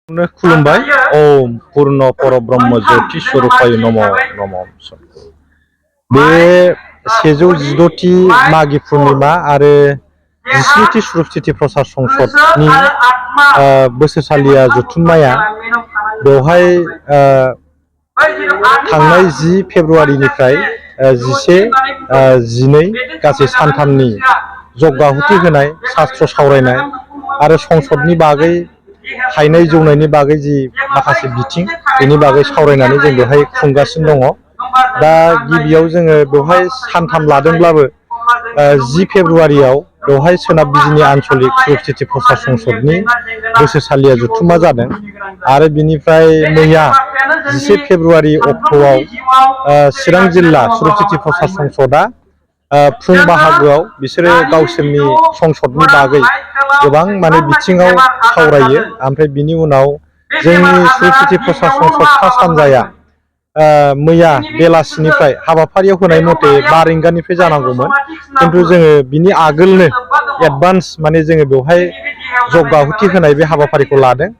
खुलुमबाय ओम पूर्ण परब्रह्म ज्योति स्वरूपाय नमो नमः। बे 116थि मागि पूर्णिमा आरो 17थि सुरुपथिथि प्रसाद संसदनि बोसोरसालिया जथुम्माया बेवहाय थांनाय 10 फेब्रुवारिनिफ्राय 11 12 गासै सानथामनि जग्गाहुति होनाय शास्त्र सावरायनाय आरो संसदनि बागै हायनाय जौनायनि बागै जि माखासे बिथिं बेनि बागै सावरायनानै जों बेवहाय खुंगासिनो दङ। दा गिबियाव जोङो बेवहाय सानथाम लादोंब्लाबो 10 फेब्रुवारियाव बेवहाय सोनाब बिजिनि आन्चलिक सुरुपथिथि प्रसाद संसदनि बोसोरसालिया जथुम्मा जादों आरो बिनिफ्राय मैया 11 फेब्रुवारि अक्ट'आव चिरां जिल्ला सुरुपथिथि प्रसाद संसदआ फुं बाहागोआव बिसोरो गावसोरनि संसदनि बागै गोबां माने बिथिङाव सावरायो। ओमफ्राय बिनि उनाव जोंनि सुरुपथिथि प्रसाद संसद सा सानजाया मैया बेलासिनिफ्राय हाबाफारियाव होनाय मथे 5 रिंगानिफ्राय जानांगौमोन, किन्तु जोङो बिनि आगोलनो एडभान्स माने जोङो बेवहाय जग्गाहुति होनाय बे हाबाफारिखौ लादों।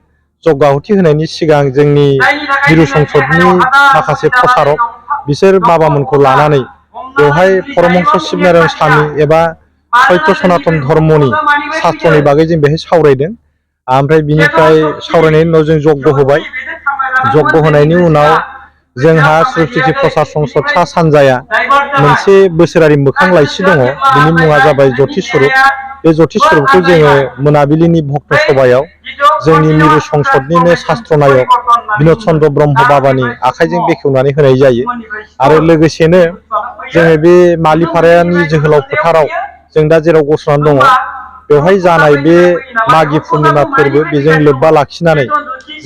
जग्गाहुति होनायनि सिगां जोंनि मिरु संसदनि माखासे प्रसारक बिसोर बाबामोनखौ लानानै बेवहाय परमहंस शिबनारायण स्वामी एबा सत्य सनातन धर्मनि शास्त्रनि बागै जों बेहाय सावरायदों। ओमफ्राय बिनिफ्राय सावरायनायनि उनाव जों जग्ग होबाय। जग्ग होनायनि उनाव जोंहा सुरुपथिथि प्रसाद संसद सा सानजाया मोनसे बोसोरारि मोखां लाइसि दङ। बिनि मुङा जाबाय ज्योति स्वरूप। बे ज्योति स्वरूपखौ जोङो मोनाबिलिनि भक्त सभायाव जोंनि मिरु संसदनिनो शास्त्र नायक बिन'द चन्द्र ब्रह्म बाबानि आखाइजों बेखेवनानै होनाय जायो। आरो लोगोसेनो जोङो बे मालिपारानि जोहोलाव फोथाराव जों दा जेराव गसंनानै दङ बेवहाय जानाय बे मागि पूर्णिमा फोरबो बेजों लोब्बा लाखिनानै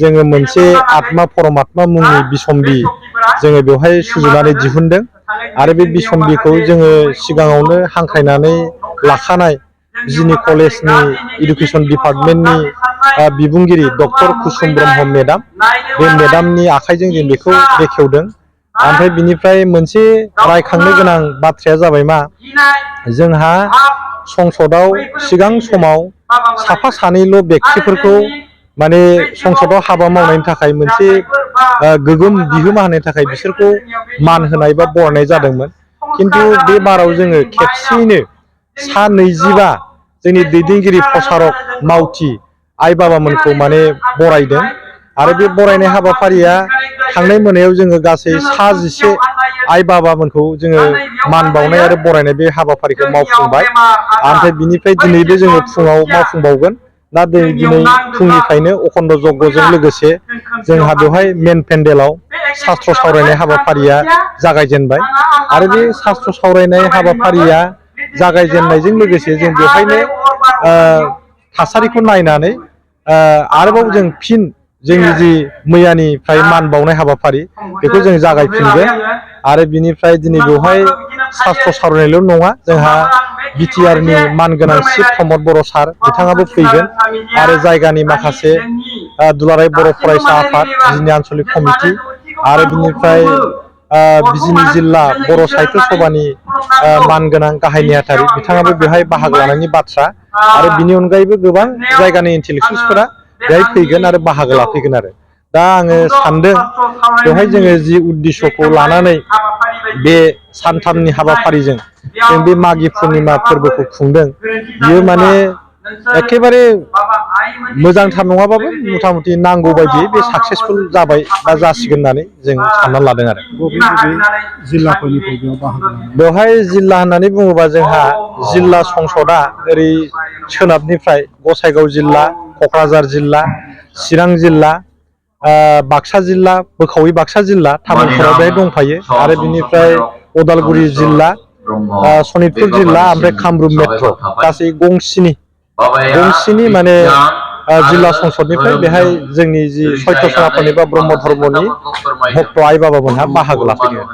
जोङो मोनसे आत्मा परमात्मा मुंनि बिसम्बि जोङो बेवहाय सुजुनानै दिहुनदों। आरो बे बिसम्बिखौ जोङो सिगाङावनो हांख्रायनानै लाखानाय बिजिनि कलेजनि इडुकेसन डिपार्टमेन्टनि बिबुंगिरि डक्टर कुसुम ब्रह्म मेडाम, बे मेडामनि आखाइजों जों बेखौ बेखेवदों। ओमफ्राय बिनिफ्राय मोनसे रायखांनो गोनां बाथ्राया जाबाय मा, जोंहा संसदआव सिगां समाव साफा सानैल' बेक्तिफोरखौ माने संसदआव हाबा मावनायनि थाखाय मोनसे गोगोम बिहोमा होनायनि थाखाय बिसोरखौ मान होनाय बा बरायनाय जादोंमोन। किन्तु बे बाराव जोङो खेबसेयैनो सा 25 जोंनि दैदेनगिरि प्रसारक मावथि आइ बाबामोनखौ माने बरायदों। आरो बे बरायनाय हाबाफारिया थांनाय मोनायाव जोङो गासै सा 11 आइ बाबामोनखौ जोङो मान बावनाय आरो बरायनाय बे हाबाफारिखौ मावफुंबाय। ओमफ्राय बिनिफ्राय दिनैबो जोङो फुङाव मावफुंबावगोन। दा दिनै फुंनिफ्रायनो अखण्ड जग्गजों लोगोसे जोंहा बेवहाय मेन पेन्डेलाव शास्त्र सावरायनाय हाबाफारिया जागायजेनबाय। आरो बे शास्त्र सावरायनाय हाबाफारिया जागायजेननायजों लोगोसे जों बेवहायनो थासारिखौ नायनानै आरोबाव जों फिन जोंनि जि मैयानिफ्राय मान बावनाय हाबाफारि बेखौ जों जागायफिनगोन। आरो बिनिफ्राय दिनै बेवहाय शास्त्र सावरायनायल' नङा, जोंहा बिटिआरनि मानगोनां चिफ प्रमद बर' सार बिथाङाबो फैगोन। आरो जायगानि माखासे दुलाराय बर' फरायसा आफाद, बिजिनि आन्चलिक कमिटि आरो बिनिफ्राय बिजिनि जिल्ला बर' साहित्य सभानि मानगोनां गाहाय नेहाथारि बिथाङाबो बेवहाय बाहागो लानायनि बाथ्रा। आरो बिनि अनगायैबो गोबां जायगानि इन्टेलेक्सुयेल्सफोरा बेहाय फैगोन आरो बाहागो लाफैगोन। आरो दा आङो सानदों बेवहाय जोङो जि उद्देश्यखौ लानानै बे सानथामनि हाबाफारिजों जों बे मागि पूर्णिमा फोरबोखौ खुंदों, बियो माने एखेबारे मोजांथार नङाबाबो मथा मथि नांगौ बायदियै बे साक्सेसफुल जाबाय बा जासिगोन होननानै जों सानना लादों। आरो जिल्लाफोरनिफ्राय बेयाव बाहागो लानाय बेवहाय जिल्ला होननानै बुङोबा जोंहा जिल्ला संसदआ ओरै सोनाबनिफ्राय गसाइगाव जिल्ला, क'क्राझार जिल्ला, चिरां जिल्ला, बाक्सा जिल्ला, बोखावि बाक्सा जिल्ला, तामुलपुराव बेहाय दंफायो। आरो बिनिफ्राय उदालगुरि जिल्ला, सनितपुर जिल्ला, ओमफ्राय कामरुप मेट्र' गासै गंस्नि माने जिल्ला संसदनिफ्राय बेहाय जोंनि जि सत्य सनातन एबा ब्रह्म धर्मनि भक्त आइ बाबामोनहा बाहागो लाफैदों।